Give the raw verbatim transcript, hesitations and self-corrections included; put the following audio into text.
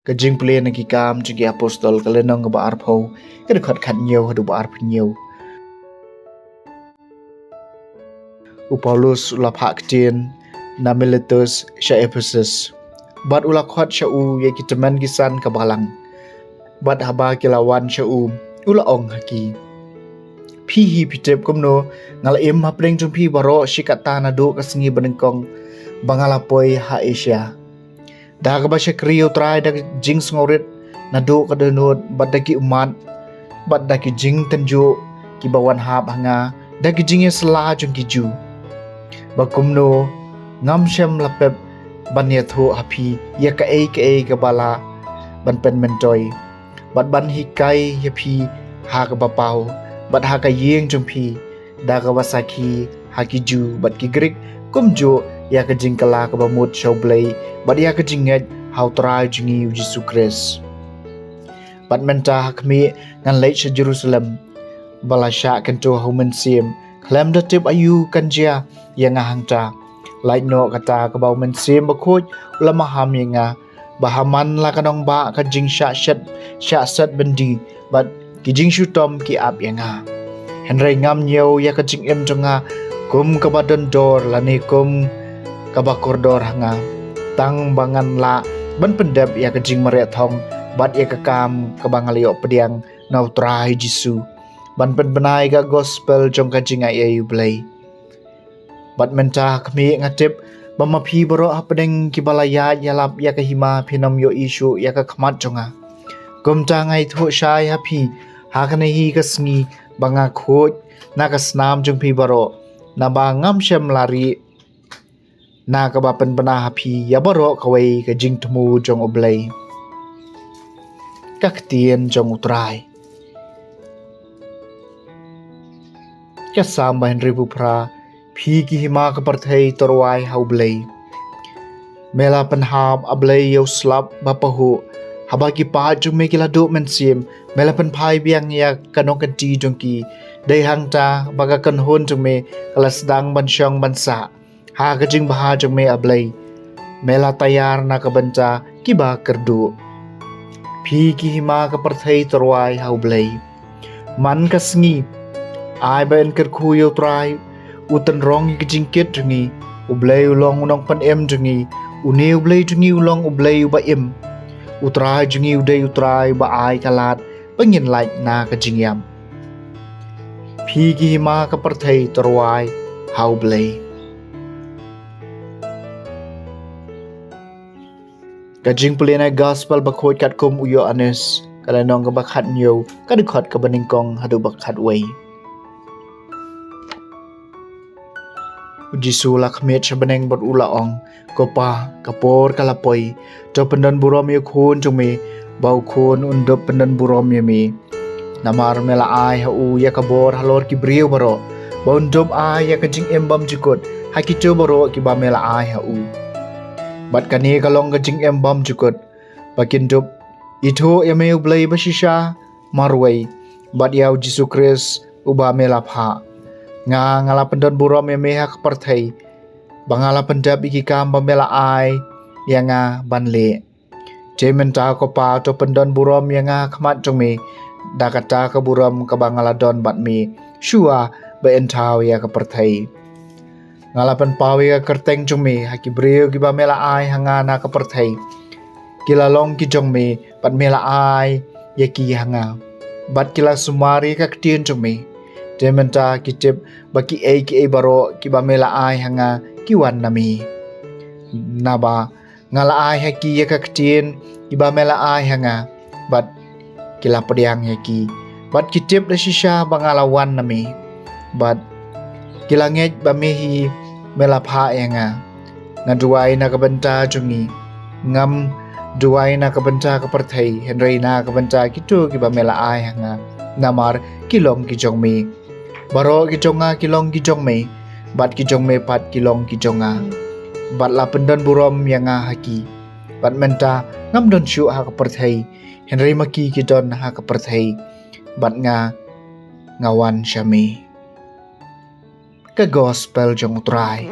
Ka jingpule na ki Kam jong ki Apostol, ka lynnong kaba arphew, ka dkhot khathynñiew haduh ba arphew hynñiew. U Paulus u la phah ktien na Miletus sha Ephesus, bad u la khot sha u ïa ki tymmen ki san ka balang. Bad haba ki la wan sha u, u la ong ha ki, phi hi phi tip kumno nga la im hapdeng jong phi baroh shi katta naduh ka sngi banyngkong ba nga la poi ha Asia, da kaba shakri ïa U Trai da ka jingsngewrit naduh ka dohnud, bad da ki ummat, bad da ki jingtynjuh kiba wan hap ha nga da ki jingïasylla jong ki Jiw, ba kumno ngam shym la pep ban ïathuh ha phi ïa kaei kaei kaba lah ban pynmyntoi bad ban hikai ïa phi ha kaba paw, bad ha ka ïing jong phi, da kaba sakhi ha ki Jiw bad ki Grik, kumjuh ïa ka jingkylla kaba mut sha U Blei, bad ïa ka jingngeit ha U Trai jong ngi U Jisu Khrist. Bad mynta ha khmih ngan leit sha Jerusalem, ba la shah kyntu ha U Mynsiem, khlem da tip aïu kan jia ïa nga hangta. Lait noh kata kaba U Mynsiem Bakhuid u la maham ïa nga, ba ha man la ka nongbah ka jingshah shet, shah set byndi, bad ki jingshitom ki ap ïa nga. Hynrei ngam ñiew ïa ka jingim jong nga kum kaba don dor lane kum kaba kordor ha nga, tang ba ngan lah ban pyndep ïa ka jingmareh thong bad ïa ka kam kaba nga la ïoh pdiang na U Trai Jisu, ban pynbna ïa ka gospel jong ka jingaiei U Blei. Bad mynta ha khmih nga tip ba ma phi baroh hapdeng kiba la ïaid ïalap ïa ka hima phin ym ïohi shuh ïa ka khmat jong nga. Kumta nga ïathuh shai ha phi ha kane hi ka sngi ba nga khuid na ka snam jong phi baroh, naba ngam shym la rieh, na kaba pynbna ha phi ïa baroh kawei ka jingthmu jong U Blei. Ka ktien jong U Trai. Ka Salm ba hynriewphew phra. Phi ki hima ka pyrthei, to rwai ha U Blei. Me la pynhap, A Blei, ïa u slap ba pahuh, haba ki paid jong me ki la duh mynsiem. Me la pynphai biang ïa ka nongkynti jong ki. Dei hangta ba ka kynhun jong me ka la sdang ban shong ban sah ha ka jingbha jong me, A Blei. Me la taiar na ka bynta kiba kyrduh. Phi ki hima ka pyrthei, to rwai ha U Blei. Man ka sngi, ai ba yn kyrkhu ïa U Trai, u tynrong ïa ka jingkit jong ngi. U Blei u long u nongpynim jong ngi. Une U Blei jong ngi u long U Blei uba im. U Trai jong ngi u dei U Trai uba ai ka lad ba ngin lait na ka jingïap. Phi ki hima ka pyrthei, to rwai ha U Blei. Ka jingpule na gospel bakhuid katkum u Ïoannis, ka lynnong kaba khathynñiew, ka dkhot kaba nyngkong haduh ba khatwei. U Jisu u la khmih sha bneng bad u la ong, Ko Pa, ka por ka la poi, to pyndon burom ïa u Khun jong me, ba u Khun un dup pyndon burom ïa me. Namar me la ai ha u ïa ka bor halor ki briew baroh, ba un dup ai ïa ka jingim bymjukut ha kito baroh kiba me la ai ha u. Bad kane ka long ka jingim bymjukut, ba kin dup ithuh ïa me, U Blei bashisha marwei, bad ïa u Jisu Khrist uba me la phah. Nga, nga la pyndon burom ïa me ha ka pyrthei, ba nga la pyndep ïa ki kam ba me la ai ïa nga ban leh. Te mynta, Ko Pa, to pyndon burom ïa nga ha khmat jong me, da kata ka burom kaba nga la don bad me shuwa ba yn thaw ïa ka pyrthei. Nga la pynpaw ïa ka kyrteng jong me ha ki briew kiba me la ai ha nga na ka pyrthei. Ki la long ki jong me, bad me la ai ïa ki ha nga, bad ki la sumar ïa ka ktien jong me. Te mynta ki tip ba kiei kiei baroh kiba me la ai ha nga ki wan na me. Naba nga la ai ha ki ïa ka ktien kiba me la ai ha nga, bad ki la pdiang ïa ki, bad ki tip da shisha ba nga la wan na me, bad ki la ngeit ba me hi me la phah ïa nga. Nga duwai na ka bynta jong ngi, ngam duwai na ka bynta ka pyrthei, hynrei na ka bynta kito kiba me la ai ha nga, namar ki long ki jong me. Baroh ki jong nga ki long ki jong me, bad ki jong me pat ki long ki jong nga. Bad la pyndon burom ïa nga ha ki. Bad mynta ngam don shuh ha ka pyrthei, hynrei ma ki ki don ha ka pyrthei, bad nga, nga wan sha me. Ka gospel jong U Trai.